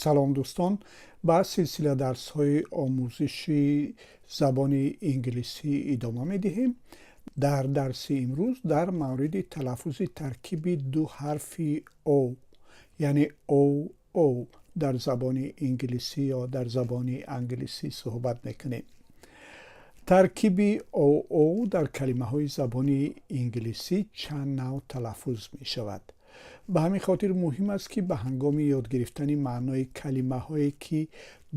Салом, дӯстон! Ба силсила дарсҳои омӯзиши забони инглисӣ идома медиҳем. Дар дарси имрӯз дар мавриди талаффузи таркиби ду ҳарфи о, яъне о о, дар забони инглисӣ ё дар забони англисӣ суҳбат мекунем. Таркиби о о дар калимаҳои забони инглисӣ чанд навъ талаффуз мешавад. Ба ҳамин хотир муҳим аст, ки ба ҳангоми ёд гирифтани маънои калимаҳое, ки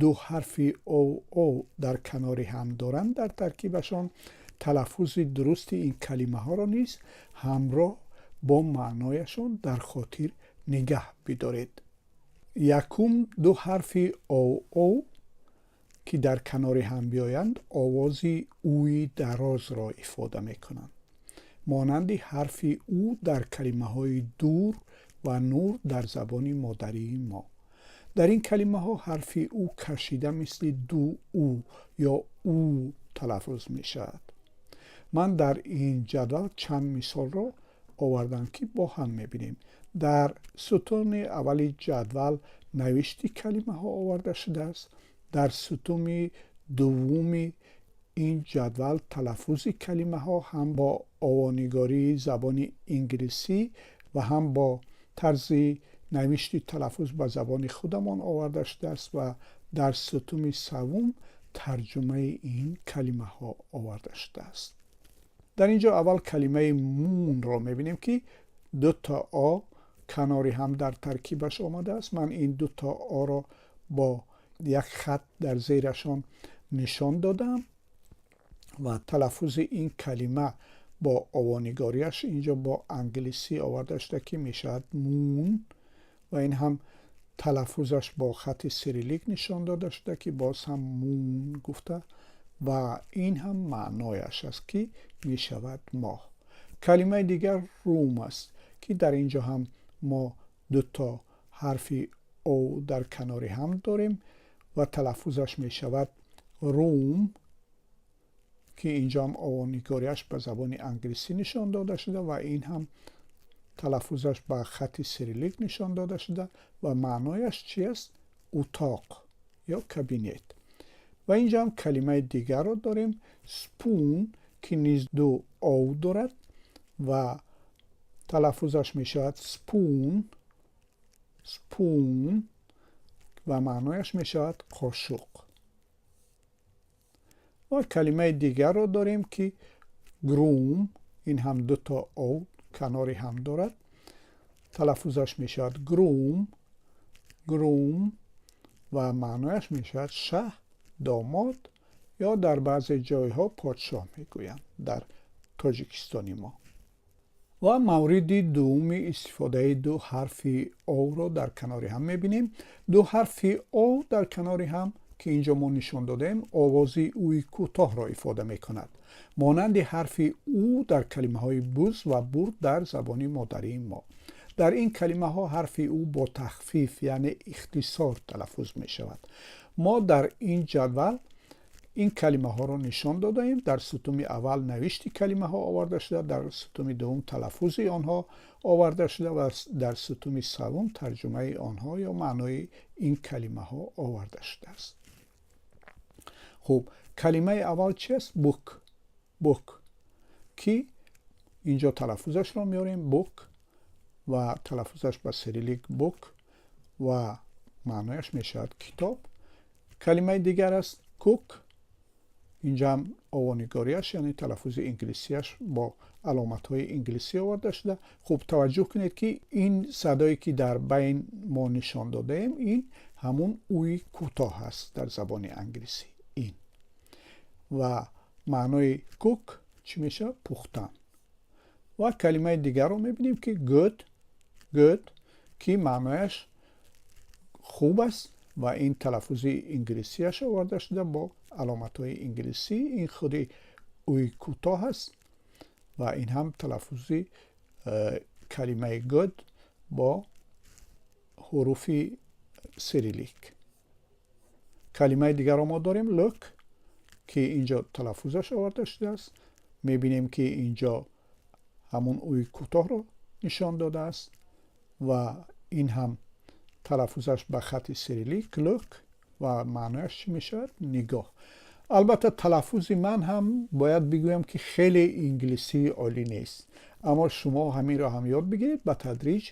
ду ҳарфи о о дар канори ҳам доранд дар таркибашон, талаффузи дурусти ин калимаҳоро низ ҳамроҳ бо маънояшон дар хотир нигаҳ бидоред. Якум, ду ҳарфи о о ки дар канори ҳам биёянд, овози уи дарозро ифода мекунанд, монанди ҳарфи у дар калимаҳои дур ва нур дар забони модарии мо. Дар ин калимаҳо ҳарфи у кашида, мисли ду у ё у талаффуз мешавад. Ман дар ин ҷадвал чанд мисолро овардам, ки бо ҳам мебинем. Дар сутуни аввали ҷадвал навишти калимаҳо оварда шудааст, дар сутуни дуввуми ин ҷадвал талаффузи калимаҳо ҳам бо овонигории забони инглисӣ ва ҳам бо тарзи навишти талаффуз ба забони худамон оварда шудааст ва дар сутуни саввум тарҷумаи ин калимаҳо оварда шудааст. Дар ин ҷо аввал калимаи moon ро мебинем, ки дута о канори ҳам дар таркибаш омадааст. Ман ин дута оро бо як хат дар зерашон нишон додам ва талаффузи ин калима бо овонигориаш инҷо бо англисӣ оварда шуда, ки мешавад moon, ва ин ҳам талаффузаш бо хати сирилик нишон дода шуда, ки боз ҳам moon гуфта, ва ин ҳам маънояш аст, ки мешавад моҳ. Калимаи дигар room аст, ки дар ин ҷо ҳам мо дуто ҳарфи о дар канори ҳам дорем ва талаффузаш мешавад room, ки инҷо ҳам овонигориаш ба забони англисӣ нишон дода шуда ва ин ҳам талаффузаш ба хати сирилик нишон дода шуда. Ва маънояш чи аст? Утоқ ё кабинет. Ва инҷо ҳам калимаи дигарро дорем, spoon, ки низ ду о дорад ва талаффузаш мешавад spoon, spoon, ва маънояш мешавад қошуқ. Ва калимаи дигарро дорем, ки groom, ин ҳам дуто о канори ҳам дорад, талаффузаш мешавад groom, groom, ва маънояш мешавад шаҳ, домод ё дар баъзе ҷойҳо подшоҳ мегӯянд дар Тоҷикистони мо. Ва мавриди дуввуми истифодаи ду ҳарфи оро дар канори ҳам мебинем. Ду ҳарфи о дар канори ҳам, ки инҷо мо нишон додаем, овози уи кӯтоҳро ифода мекунад, монанди ҳарфи у дар калимаҳои буз ва бурд дар забони модарии мо. Дар ин калимаҳо ҳарфи у бо тахфиф, яъне ихтисор талаффуз мешавад. Мо дар ин ҷадвал ин калимаҳоро нишон додаем. Дар сутуни аввал навишти калимаҳо оварда шуда, дар сутуни дуввум талаффузи онҳо оварда шуда ва дар сутуни саввум тарҷумаи онҳо ё маънои ин калимаҳо оварда шудааст. Хуб, калимаи аввал чи аст? Book, book, ки инҷо талаффузашро меорем, book, ва талаффузаш ба сирилик бук ва маънояш мешавад китоб. Калимаи дигар аст cook. Инҷа ҳам овонигориаш, яъне талаффузи инглисияш бо аломатҳои инглисӣ оварда шуда. Хуб, таваҷҷӯҳ кунед, ки ин садое, ки дар байн мо нишон додаем, ин ҳамун уи кӯтоҳ аст дар забони англисӣ ин. Ва маънои cook чӣ мешавад? Пухтан. Ва калимаи дигарро мебинем, ки good, good, ки маънояш хуб аст ва ин талаффузи инглисияш оварда шуда бо аломатҳои инглисӣ. Ин худи уи кӯтоҳ аст ва ин ҳам талаффузи калимаи good бо ҳуруфи сирилик. Калимаи дигарро мо дорем, look, ки инҷо талаффузаш оварда шудааст. Мебинем, ки инҷо ҳамун уи кӯтоҳро нишон додааст ва ин ҳам талаффузи калимаи look бо Талаффузаш ба хати сирилик look ва маънояш чӣ мешавад? Нигоҳ. Албатта, талаффузи ман ҳам, бояд бигӯям, ки хеле инглисии олӣ нест, аммо шумо ҳаминро ҳам ёд бигиред, ба тадриҷ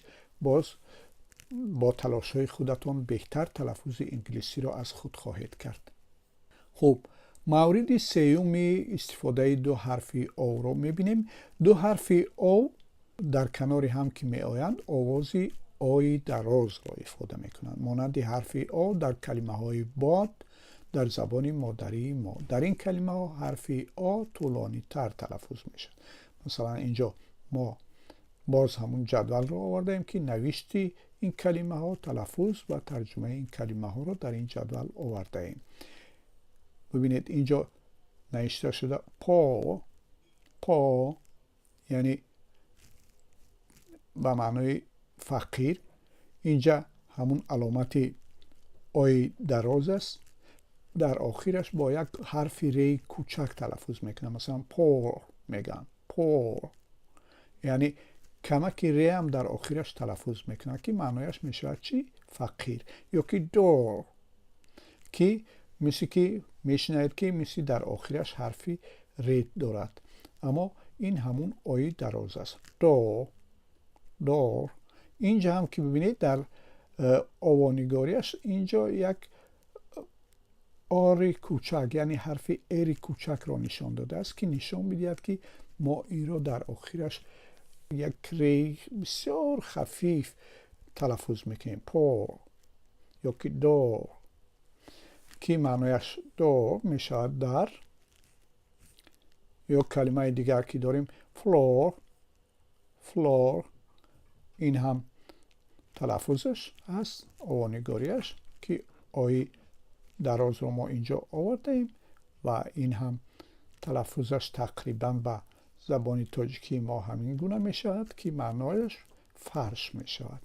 боз бо талошҳои худатон беҳтар талаффузи инглисиро аз худ хоҳед кард. Хуб, мавриди сеюми истифодаи ду ҳарфи О-ро мебинем. Ду ҳарфи О дар канори ҳам ки меоянд, овози ои дарозро ифода мекунанд, монанди ҳарфи О дар калимаҳои бод дар забони модарии мо. Дар ин калимаҳо ҳарфи О тӯлонитар талаффуз мешавад. Масалан, инҷо мо боз ҳамун ҷадвалро овардаем, ки навишти ин калимаҳо, талаффуз ва тарҷумаи ин калимаҳоро дар ин ҷадвал овардаем. Бибинед, инҷо навишта шуда poor, poor, яъне ба маънои фақир. Инҷа ҳамун аломати ои дароз аст, дар охираш бо як ҳарфи реи кӯчак талаффуз мекунам. Масалан, poor мегӯям, poor, яъне камаки реам дар охираш талаффуз мекунад, ки маънояш мешавад чӣ? Фақир. Ё ки door, ки мисли ки мешунавед, ки мисли дар охираш ҳарфи ре дорад, аммо ин ҳамун ои дароз аст, door, door. Инҷа ҳам ки бибинед, дар овонигориаш инҷо як ори кӯчак, яъне ҳарфи эри кӯчакро нишон додааст, ки нишон медиҳад, ки мо инро дар охираш як реи бисёр хафиф талаффуз мекунем, poor ё ки door, ки маънояш door мешавад, дар. Ё калимаи дигар ки дорем, floor, floor. Ин ҳам талаффузаш аст, овонигориаш, ки ои дарозро мо инҷо овардаем ва ин ҳам талаффузаш тақрибан ба забони тоҷикии мо ҳамин гуна мешавад, ки маънояш фарш мешавад.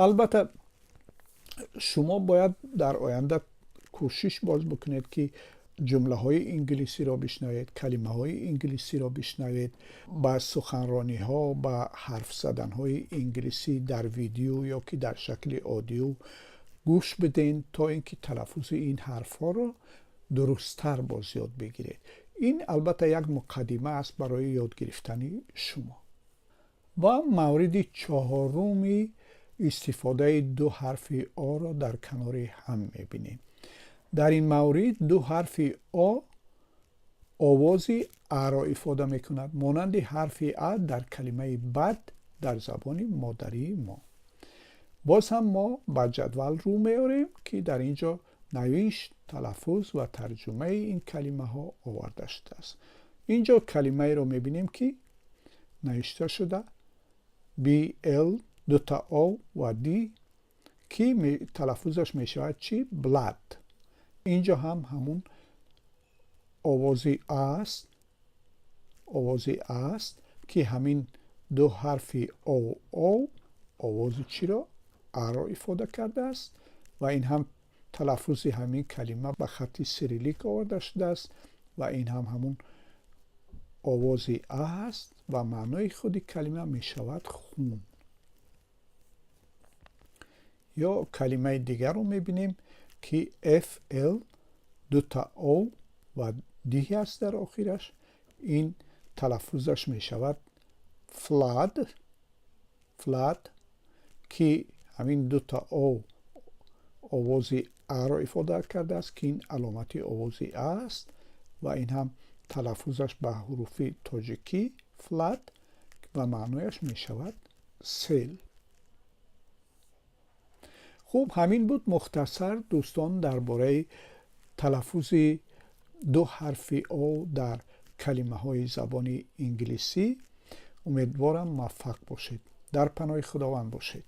Албатта, шумо бояд дар оянда кӯшиш боз бикунед, ки ҷумлаҳои инглисиро бишнавед, калимаҳои инглисиро бишнавед, ба суханрониҳо, ба ҳарфзаданҳои инглисӣ дар видео ё ки дар шакли аудио гӯш бидеҳед, то ин ки талаффузи ин ҳарфҳоро дурусттар боз ёд бигиред. Ин албатта як муқаддима аст барои ёд гирифтани шумо. Ва мавриди чаҳоруми истифодаи ду ҳарфи Оро дар канори ҳам мебинем. Дар ин маврид ду ҳарфи О овози аро ифода мекунад, монанди ҳарфи А дар калимаи бад дар забони модарии мо. Боз ҳам мо ба ҷадвал рӯ меорем, ки дар ин ҷо навишт, талаффуз ва тарҷумаи ин калимаҳо оварда шудааст. Ин ҷо калимаеро мебинем, ки навишта шуда BL дута О ва D, ки талаффузаш мешавад чӣ? Blood. Инҷо ҳам ҳамун овози а аст, овози а аст, ки ҳамин ду ҳарфи О О овози чиро? Аро ифода кардааст. Ва ин ҳам талаффузи ҳамин калима ба хати сирилик оварда шудааст ва ин ҳам ҳамун овози а аст ва маънои худи калима мешавад хун. Ё калимаи дигарро мебинем, ки FL дута О ва D аст дар охираш. Ин талаффузаш мешавад flood, flood, ки ҳамин дута О овози аро ифода кардааст, ки ин аломати овози а аст ва ин ҳам талаффузаш ба ҳуруфи тоҷикӣ flood ва маънояш мешавад сел. Хуб, ҳамин буд мухтасар, дӯстон, дар бораи талаффузи ду ҳарфи О дар калимаҳои забони инглисӣ. Умедворам, муваффақ бошед. Дар паноҳи Худованд бошед.